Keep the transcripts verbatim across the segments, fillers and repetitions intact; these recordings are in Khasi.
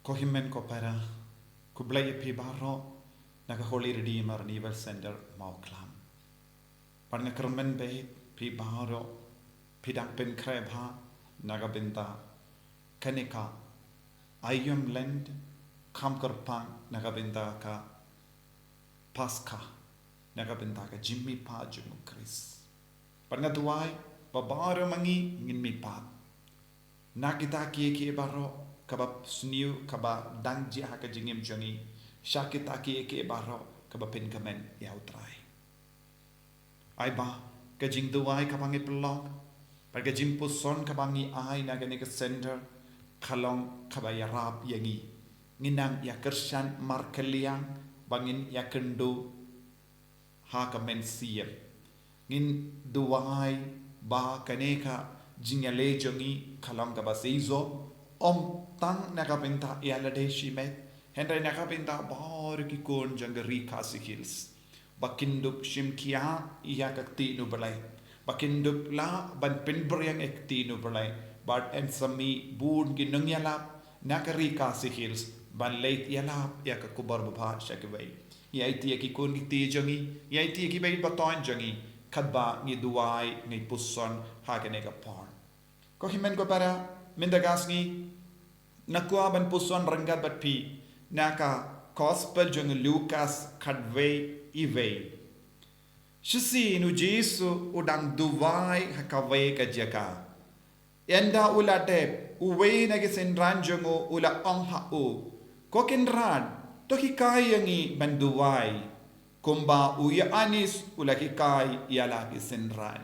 Ko hynmen ko para, khublei ïa phi baroh na ka Holy Redeemer Renewal Center Mawklam. Bad nga kyrmen bad phi baroh phi dang pynkhreh bha na ka bynta kane ka Aïom Lent, kham kyrpang na ka bynta ka Paskha, na ka bynta ka jingmihpat jong u Khrist. Bad nga duwai ba baroh ma ngi ngin mihpat na kita kiei kiei baroh kaba sniew, kaba dang jia ha ka jingim jong ngi, sha kita kiei kiei baroh kaba pynkmen ïa u Trai. Ai ba ka jingduwai kaba ngi pynlong bad ka jingpuson kaba ngi ai na kane ka center ka long kaba ïarap ïa ngi, ngin nang ïa kyrshan markylliang ba ngin ïa kynduh ha ka mynsiem. Ngin duwai ba kane ka jingïaleh jong ngi ka long kaba shisha, ym tang na ka bynta ïa lade shimet, hynrei na ka bynta baroh ki khun jong ka Ri Khasi Hills, ba kin dup shim khia ïa ka ktien u Blei, ba kin dup lah ban pynbiang ïa ka ktien u Blei, bad yn sa mih bun ki nongïalap na ka Ri Khasi Hills ban leit ïalap ïa ka khubor babha sha kiwei. Ïa ïa ki khun ki kti jong ngi, ïa ïa ki beit ba ton jong ngi, katba ngi duwai ngi puson ha kane ka por. Ko hynmen ko para, mynta ka sngi nga kwah ban puson ryngkat bad phi na ka Gospel jong u Lukas khatwei, wei. Shisien u Jisu u dang duwai ha kawei ka jaka. Ynda u la dep, uwei na ki synran jong u u la ong ha u, Ko Kynrad, to hikai ïa ngi ban duwai, kumba u Ïoannis u la hikai ïa la ki synran.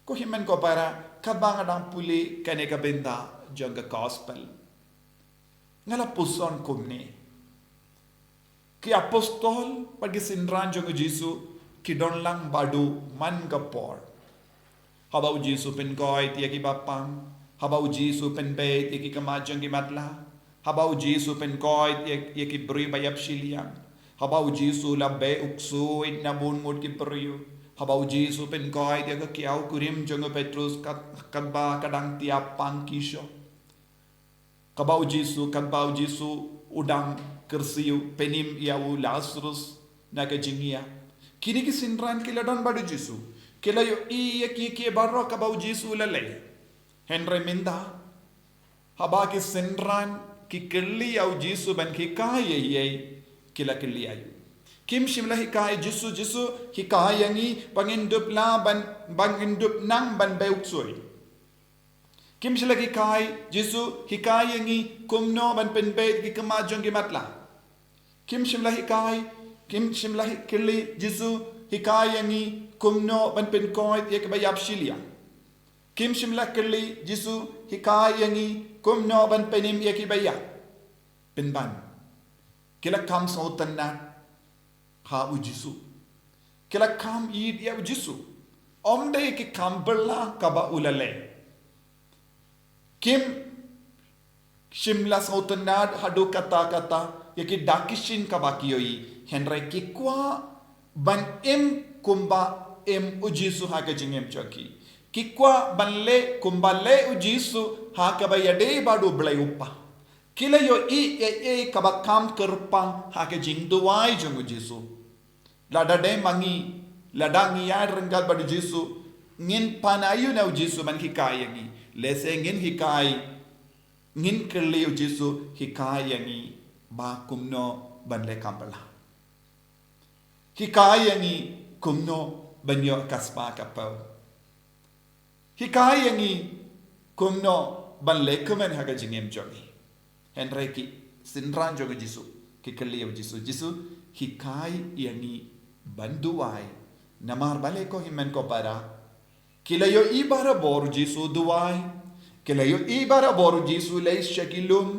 Ko hynmen ko para, katba nga dang pule kane ka bynta jong ka Gospel, nga la puson kumne. Ki apostol bad ki synran jong u Jisu ki don lang bad u man ka por. Haba u Jisu pynkoit ïa ki bapang, haba u Jisu pynbeit ïa ki khmat jong ki matlah, haba u Jisu pynkoit ïa, ïa ki briew ba ïap shiliang, haba u Jisu la beh u ksuid na bun ngut ki briew, haba u Jisu pynkoit ïa ka kiaw kurim jong u Petrus kat, katba ka dang tiap pang ki sho. Kaba u Jisu, katba u Jisu u dang kyrsiew, pynim ïa u Lazarus na ka jingïap. Kine ki synran ki la don bad u Jisu. Ki la ïohi ïa kiei kiei baroh kaba u Jisu u la leh. Hynrei mynta, haba ki synran ki kylli ïa u Jisu ban hikai ïa ei, ki la kylli ïa u. Kim shym la hikai Jisu, Jisu hikai ïa ngi ba ngin dup lah ban, ba ngin dup nang ban beh u ksuid. Kim shym la hikai Jisu, hikai ïa ngi kumno ban pynbeit ki khmat jong ki matlah. Kim shym la hikai, kim shym la hi-, kylli Jisu, hikai ïa ngi kumno ban pynkoit ïa ki ba ïap shiliang. Kim shym la kylli Jisu, hikai ïa ngi kumno ban pynim ïa ki ba ïap. Pynban, ki la kham sngewtynnad ha u Jisu. Ki la kham ïeit ïa u Jisu. Ym dei ki kam bylla kaba u la leh. Kim shym la sngewtynnad haduh katta katta ïa ki dak ki shin kaba ki ïohi. Hynrei ki kwah ban im kumba im u Jisu ha ka jingim jong ki. Ki kwah ban leh kumba leh u Jisu ha kaba ïadei bad u Blei u Kpa. Ki la ïohi ei ei kaba kham kyrpang ha ka jingduwai jong u Jisu. Lada dei ma ngi, lada ngi ïaid ryngkat bad u Jisu, ngin pan aïu na u Jisu ban hikai ïa ngi? Lehse ngin hikai, ngin kylli u Jisu hikai ïa ngi ba kumno ban leh kam bylla. Hikai ïa ngi kumno ban ïoh ka spah ka paw. Hikai ïa ngi kumno ban leh kumne ha ka jingim jong ngi. Hynrei ki synran jong u Jisu ki kylli ïa u Jisu, Jisu, hikai ïa ngi ban duwai. Namar balei ko hynmen ko para, ki la ïohi barabor u Jisu duwai. Ki la ïohi barabor u Jisu leit sha ki lum.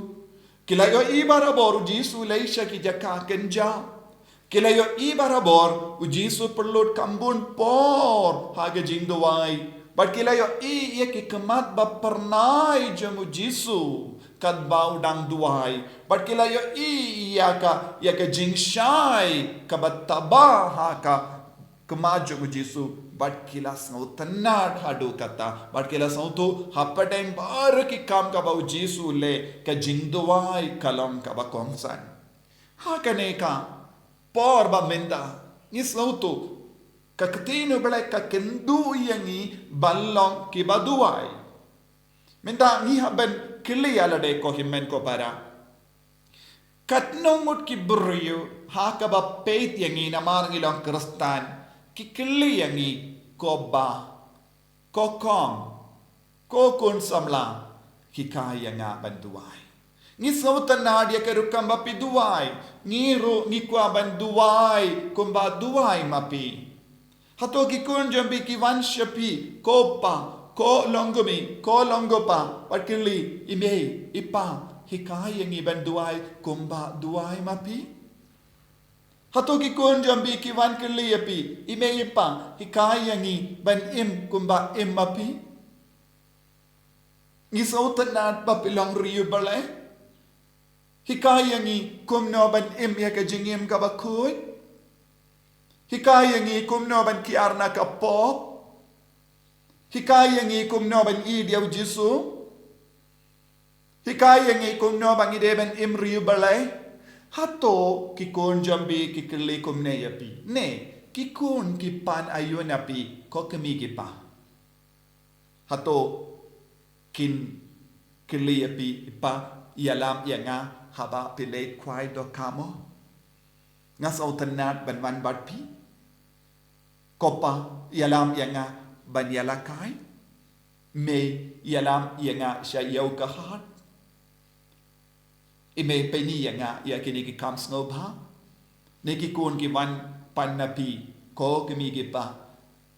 Ki la ïohi barabor u Jisu leit sha ki jaka kynja. Ki la ïohi barabor u Jisu pynlut kham bun por ha ka jingduwai. Bad ki la ïohi ïa ki khmat ba phyrnai jong u Jisu katba u dang duwai. Bad ki la ïohi ïa ka, ïa ka jingshai kaba taba ha ka khmat jong u Jisu bad ki la sngewtynnad haduh katta, bad ki la sngewthuh hapdeng baroh ki kam kaba u Jisu u leh, ka jingduwai ka long kaba kongsan. Ha kane ka por ba mynta, ngi sngewthuh ka ktien u Blei ka kynduh ïa ngi ban long kiba duwai. Mynta ngi hap ban kylli ïa lade, ko hynmen ko para. Katno ngut ki briew ha kaba peit ïa ngi namar ngi long Khristan, ki kylli ïa ngi, ko bah, ko kong, ko khun samla, hikai ïa nga ban duwai. Ngi sngewtynnad ïa ka rukom ba phi duwai, ngi ruh ngi kwah ban duwai kumba duwai ma phi. Hato ki khun jong phi ki wan sha phi, ko pa, ko long kmie, ko long ko pa, bad kylli, i mei, i pa, hikai ïa ngi ban duwai kumba duwai ma phi? Hato ki khun jong phi ki wan kylli ïa phi, i mei i pa, hikai ïa ngi ban im kumba im ma phi? Ngi sngewtynnad ba phi long ri U Blei. Hikai ïa ngi kumno ban im ïa ka jingim kaba khuid. Hikai ïa ngi kumno ban kiar na ka pop. Hikai ïa ngi kumno ban ïeit ïa u Jisu. Hikai ïa ngi kumno ba ngi dei ban im ri U Blei. Hato ki khun jong phi ki kylli kumne ïa phi? Ne ki khun ki pan aïu na phi, ko kmie ki pa? Hato kin kylli ïa phi, i pa, ïalam ïa nga haba phi leit khwai dohkha mo? Nga sngewtynnad ban wan bad phi. Ko pa, ïalam ïa nga ban ïalehkai. Mei, ïalam ïa nga sha ïew ka hat. I mei, pyni ïa nga ïa kine ki kam sngewbha. Ne ki khun ki wan pan na phi, ko kmie ki pa?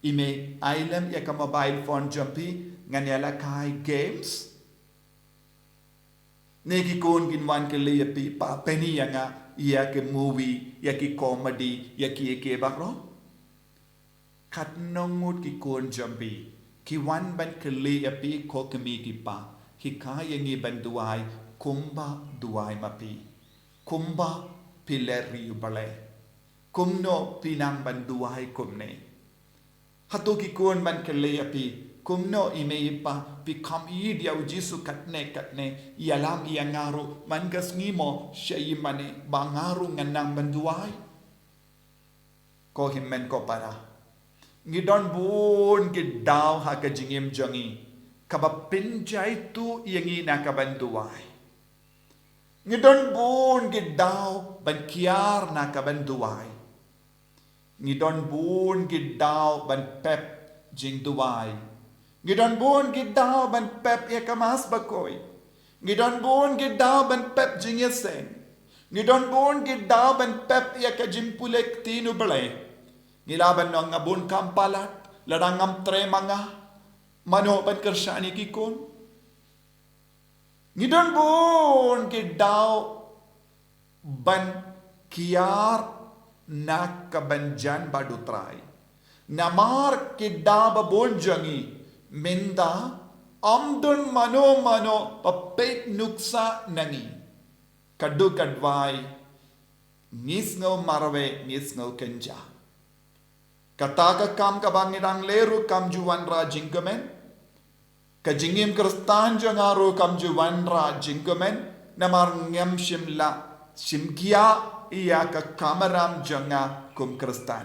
I mei, ai lem ïa ka mobile phone jong phi, ngan ïalehkai games. Ne ki khun kin wan kylli ïa phi, pa, pyni ïa nga ïa ki movie, ïa ki comedy, ïa ki, ïa ki baroh. Katno ngut ki khun jong phi ki wan ban kylli ïa phi, ko kmie ki pa, hikai ïa ngi ban duwai kumba duwai ma phi? Kumba phi leh ri U Blei? Kumno phi nang ban duwai kumne? Hato ki khun ban kylli ïa phi, kumno i mei i pa, phi kham ïeit ïa u Jisu katne katne, ïalam ïa nga ruh man ka sngi mo sha ïingmane ba nga ruh ngan nang ban duwai? Ko hynmen ko para, ngi don bun ki daw ha ka jingim jong ngi kaba pynjaituh ïa ngi na ka ban duwai. Ngi don bun ki daw ban kiar na ka ban duwai. Ngi don bun ki daw ban pep jingduwai. Ngi don bun ki daw ban pep ïa ka Mass Bakhuid. Ngi don bun ki daw ban pep jingïaseng. Ngi don bun ki daw ban pep ïa ka jingpule ktien U Blei. Ngi lah ban ong, nga bun kam palat, lada ngam trei ma nga, mano ban kyrshan ïa ki khun? Ngi don bun ki daw ban kiar na ka ban jan bad U Trai. Namar ki daw ba bun jong ngi mynta, ym don mano mano ba peit nuksa na ngi. Ka duk ka dwai, ngi sngew marwei, ngi sngew kynjah. Kata ka kam kaba ngi dang leh ruh kam ju wanrah jingkmen. Ka jingim Khristan jong nga ruh kam ju wanrah jingkmen, namar ngam shym la shim khia ïa ka kamram jong nga kum Khristan.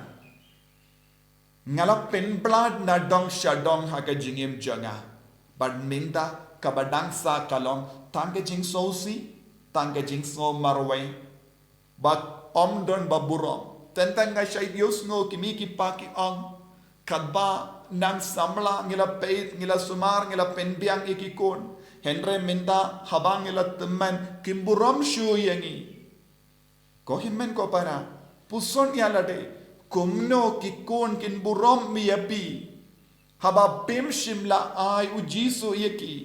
Nga la pynblad na dong sha dong ha ka jingim jong nga. Bad mynta kaba dang sah ka long tang ka jingsngewsih, tang ka jingsngew marwei. Bad ym don ba burom. Teng teng nga shait ïohsngew kmie ki pa ki ong, katba nang samla ngi la peit, ngi la sumar, ngi la pynbiang ïa ki khun. Hynrei mynta haba ngi la tymmen, kim burom shuh ïa ngi. Ko hynmen ko para, puson ïa lade, kumno ki khun kin burom ïa phi? Haba phim shym la ai u Jisu ïa ki.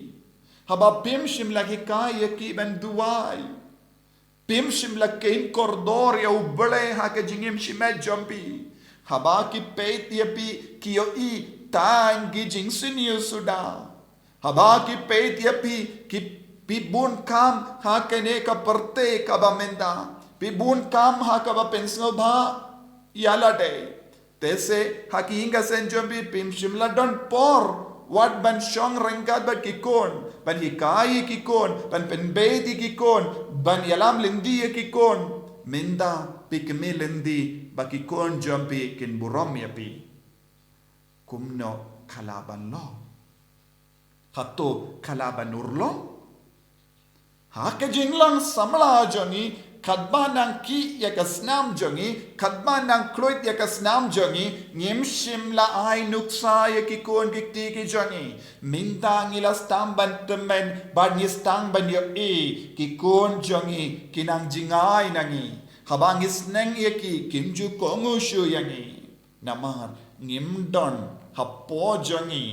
Haba phim shym la hikai ïa ki ban duwai. Phim shym la kheiñ kordor ïa U Blei ha ka jingim shimet jong phi. Haba ki peit ïa phi ki ïohi tang ki jingsniew suda. Haba ki peit ïa phi ki, phi bun kam ha kane ka pyrthei kaba mynta. Phi bun kam ha kaba pynsngewbha ïa lade. Te se ha ki ïing ki sem jong phi phim shym la don por wat ban shong ryngkat bad ki khun, ban hikai ïa ki khun, ban pynbeit ïa ki khun, ban ïalam lynti ïa ki khun. Mynta phi kmie lynti ba ki khun jong phi kin burom ïa phi. Kumno ka lah ban long? Hato ka lah ban urlong? Ha ka jinglong samla jong ngi, katba nang kiew ïa ka snam jong ngi, katba nang khlud ïa ka snam jong ngi, ngim shym la ai nuksa ïa ki khun ki kti ki jong ngi. Mynta ngi la sdang ban tymmen, bad ngi sdang ban ïohi, ki khun jong ngi ki nang jngai na ngi. Haba ngi sneng ïa ki, kim ju kohnguh shuh ïa ngi. Namar ngim don hapoh jong ngi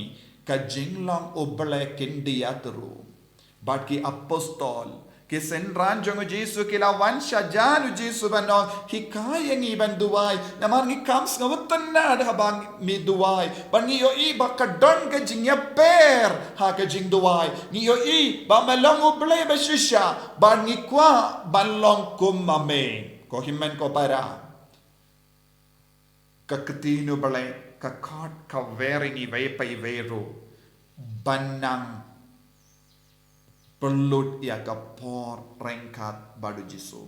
ka jinglong U Blei khyndiat ruh. Bad ki apostol, ki synran jong U Jisu ki la wan shajan U Jisu ban ong, hikai ïa ngi ban duwai. Namar ngi kham sngewtynnad haba me duwai. Bad ngi ïohi ba ka don ka jingïapher ha ka jingduwai. Ngi ïohi ba me long U Blei ba shisha. Bad ngi kwah ban long kum ma me. Ko hynmen ko para, ka ktien U Blei ka khot ka wer ïa ngi iwei pa iwei ruh ban nang pynlut ïa ka por ryngkat bad U Jisu.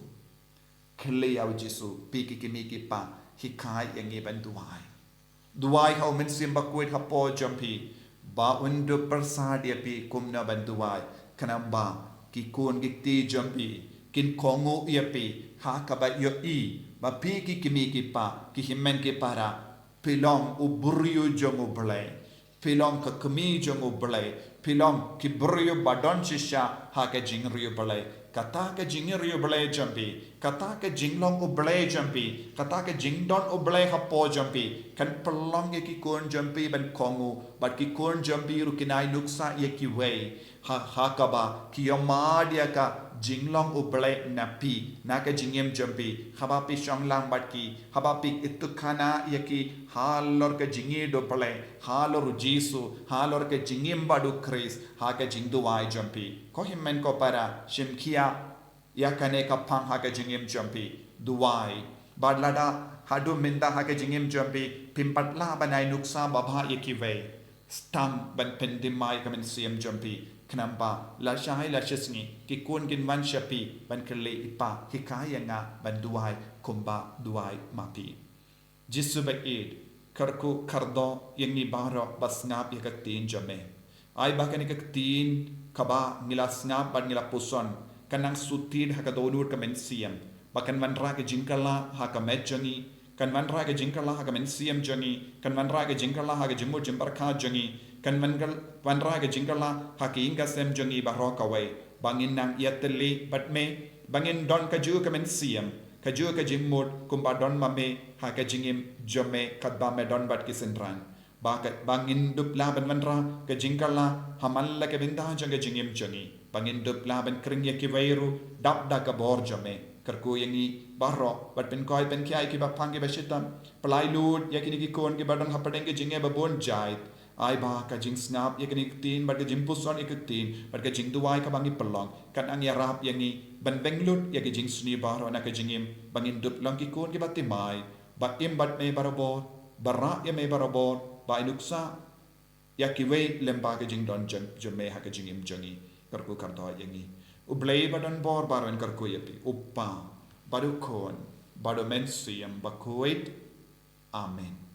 Khlieh ïa U Jisu, phi ki kmie ki kpa, hikai ïa ngi ban duwai. Duwai ha U Mynsiem Bakhuid hapoh jong phi, ba un dup pyrsad ïa phi kumno ban duwai. Khnang ba ki khun ki kti jong phi kin kohnguh ïa phi, ha kaba ïohi ba phi ki kmie ki kpa, ki hynmen ki para, phi long u briew jong U Blei. Phi long ka kmie jong U Blei. Phi long ki briew ba don shisha ha ka jingriewblei. Kata ka jingriewblei jong phi, kata ka jinglong U Blei jong phi, kata ka jingdon U Blei hapoh jong phi kan pynlong ïa ki khun jong phi ban kohnguh, bad ki khun jong phi ruh kin ai nuksa ïa kiwei. Ha, ha kaba ki ïohmad ïa ka jinglong U Blei na phi, na ka jingim jong phi, haba phi shong lang bad ki, haba phi ïathuhkhana ïa ki halor ka jingïeit U Blei, halor U Jisu, halor ka jingim bad U Khrist, ha ka jingduwai jong phi. Ko hynmen ko para, shim khia ïa kane ka phang ha ka jingim jong phi. Duwai. Bad lada haduh mynta ha ka jingim jong phi phim pat lah ban ai nuksa babha ïa kiwei, sdang ban pynthymmai ïa ka mynsiem jong phi. Khnang ba lashai lashisngi ki khun kin wan sha phi ban kylli, i Pa, hikai ïa nga ban duwai kumba duwai ma phi. Jisu ba ïeit, kyrkhu kyrdoh ïa ngi baroh ba sngap ïa ka ktien jong me. Ai ba kane ka ktien kaba ngi la sngap bad ngi la puson kan nang shu thied ha ka dohnud ka mynsiem, ba kan wanrah ka jingkylla ha ka met jong ngi, kan wanrah ka jingkylla ha ka mynsiem jong ngi, kan wanrah ka jingkylla ha ka jingmut jingpyrkhat jong ngi, kan wan-, wanrah ka jingkylla ha ka ïing ka sem jong ngi baroh kawei, ba ngin nang ïatylli bad me, ba ngin don kajuh ka mynsiem, kajuh ka jingmut kumba don ma me ha ka jingim jong me, katba me don bad ki synran. Ba ka, ba ngin dup lah ban wanrah ka jingkylla ha man la ka bynta jong ka jingim jong ngi. Ba ngin dup lah ban khring ïa kiwei ruh dap da ka bor jong me. Kyrkhu ïa ngi baroh, bad pynkoit pynkhia ïa kiba phang kiba shitom. Pynlait lut ïa kine ki khun kiba don hapdeng ka jingeh ba bun jait. Ai ba ka jingsngap ïa kane ka ktien, bad ka jingpuson ïa ka ktien, bad ka jingduwai kaba ngi pynlong kan nang ïarap ïa ngi ban beng lut ïa ka jingsniew baroh na ka jingim, ba ngin dup long ki khun kiba thymmai, ba im bad me barabor, ba rah ïa me barabor, ba ai nuksa ïa kiwei lyngba ka jingdon jong, jong me ha ka jingim jong ngi. Kyrkhu kyrdoh ïa ngi. U Blei ba don bor baroh un kyrkhu ïa phi, U Kpa, bad U Khun, bad U Mynsiem Bakhuid. Amen.